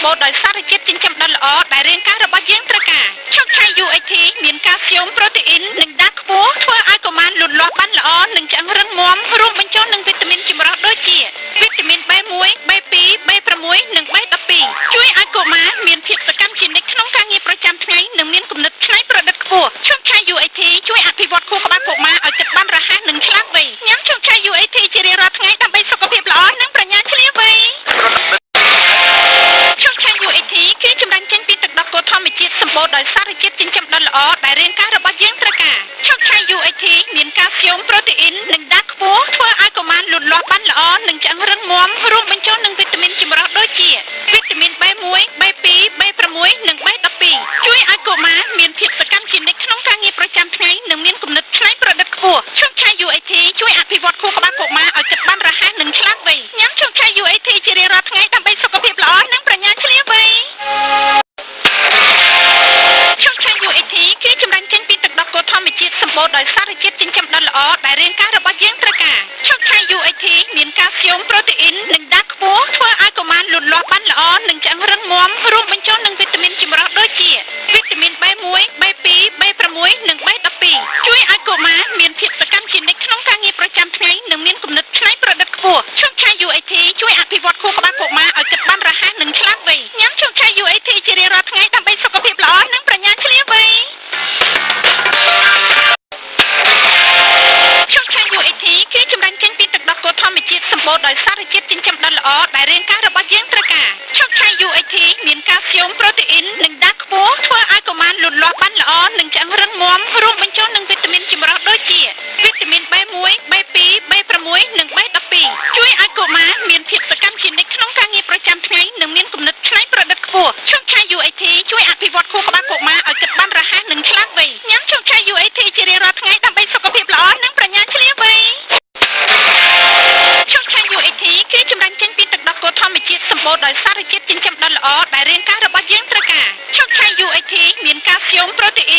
បូរដោយសារជាតិចិញ្ចឹមដ៏ល្អដែលរាងកាយរបស់យើងត្រូវការឈុកឆៃ UHT មានកាល់ស្យូមប្រូតេអ៊ីននិងដាខ្ពស់ធ្វើឲ្យកុមារលូតលាស់បានល្អនិងឆ្អឹងរឹងមាំរួមបញ្ចូលនឹងវីតាមីនចម្រុះដូចជាវីតាមីន B1 B2 B6 និង B12 ជួយឲ្យកុមារមានភាពសកម្មជានិច្ចក្នុងការងារប្រចាំថ្ងៃនិងមានគំនិតច្នៃប្រឌិតខ្ពស់ឈុកឆៃ UHT ជួយអភិវឌ្ឍខួរក្បាលកុមារឲ្យគិតបានរហ័សនិងឆ្លាតវៃញ៉ាំឈុកឆៃ UHT ជារៀងរាល់ថ្ងៃដើម្បីសុខភាពល្អនិងប្រាជ្ញាឆ្លៀសវៃ ឈុកឆៃ UHT គឺចម្រាញ់ចេញពីទឹកដោះគោធម្មជាតិសម្បូរដោយសារជាតិចិញ្ចឹមដ៏ល្អដែលរាងកាយរបស់យើងត្រូវការឈុកឆៃ UHT មានកាល់ស្យូមប្រូតេអ៊ីននិងដាខ្ពស់ធ្វើឲ្យកុមារលូតលាស់បានល្អនិងឆ្អឹងរឹងមាំរួមបញ្ចូលនឹងវីតាមីនចម្រុះដូចជាវីតាមីន B1 B2 B6 និង B12 ជួយឲ្យកុមារមានភាពសកម្មជានិច្ចក្នុងការងារប្រចាំថ្ងៃនិងមានគំនិតច្នៃប្រឌិតខ្ពស់ឈុកឆៃ UHT ជួយអភិវឌ្ឍខួរក្បាលកុមារឲ្យគិតបានរហ័សនិងឆ្លាតវៃញ៉ាំឈុកឆៃ UHT ជារៀងរាល់ថ្ងៃដើម្បីសុខភាពល្អនិងប្រាជ្ញាឆ្លៀសវៃ ឈុកឆៃ UHT គឺចម្រាញ់ចេញពីទឹកដោះគោធម្មជាតិសម្បូរដោយសារជាតិចិញ្ចឹមដ៏ល្អដែលរាងកាយរបស់យើងត្រូវការឈុកឆៃ UHT មានកាល់ស្យូមប្រូតេអ៊ីននិងដាខ្ពស់ធ្វើឲ្យកុមារលូតលាស់បានល្អនិងឆ្អឹងរឹងមាំរួមបញ្ចូលនឹងវីតាមីនចម្រុះដូចជាវីតាមីន B1 B2 B6 និង B12 ជួយឲ្យកុមារមានភាពសកម្មជានិច្ចក្នុងការងារប្រចាំថ្ងៃនិងមានគំនិតច្នៃប្រឌិតខ្ពស់ឈុកឆៃ UHT ជួយអភិវឌ្ឍខួរក្បាលកុមារឲ្យគិតបានរហ័សនិងឆ្លាតវៃញ៉ាំឈុកឆៃ UHT ជារៀងរាល់ថ្ងៃដើម្បីសុខភាពល្អនិងប្រាជ្ញាឆ្លៀសវៃ ឈុកឆៃ UHT គឺចម្រាញ់ចេញពីទឹកដោះគោធម្មជាតិសម្បូរដោយសារជាតិចិញ្ចឹមដ៏ល្អដែលរាងកាយរបស់យើងត្រូវការឈុកឆៃ UHT មានកាល់ស្យូមប្រូតេអ៊ីននិងដាខ្ពស់ធ្វើឲ្យកុមារលូតលាស់បានល្អនិងឆ្អឹងរឹងមាំរួមបញ្ចូលនឹងវីតាមីនចម្រុះដូចជាវីតាមីន B1 B2 B6 និង B12 ជួយឲ្យកុមារមានភាពសកម្មជានិច្ចក្នុងការងារប្រចាំថ្ងៃនិងមានគំនិតច្នៃប្រឌិតខ្ពស់ឈុកឆៃ UHT ជួយអភិវឌ្ឍខួរក្បាលកុមារឲ្យគិតបានរហ័សនិងឆ្លាតវៃញ៉ាំឈុកឆៃ UHT ជារៀងរាល់ថ្ងៃដើម្បីសុខភាពល្អនិងប្រាជ្ញាឆ្លៀសវៃ ឈុកឆៃ UHT គឺចម្រាញ់ចេញពីទឹកដោះគោធម្មជាតិសម្បូរដោយសារជាតិចិញ្ចឹមដ៏ល្អដែលរាងកាយរបស់យើងត្រូវការឈុកឆៃ UHT មានកាល់ស្យូមប្រូតេអ៊ីន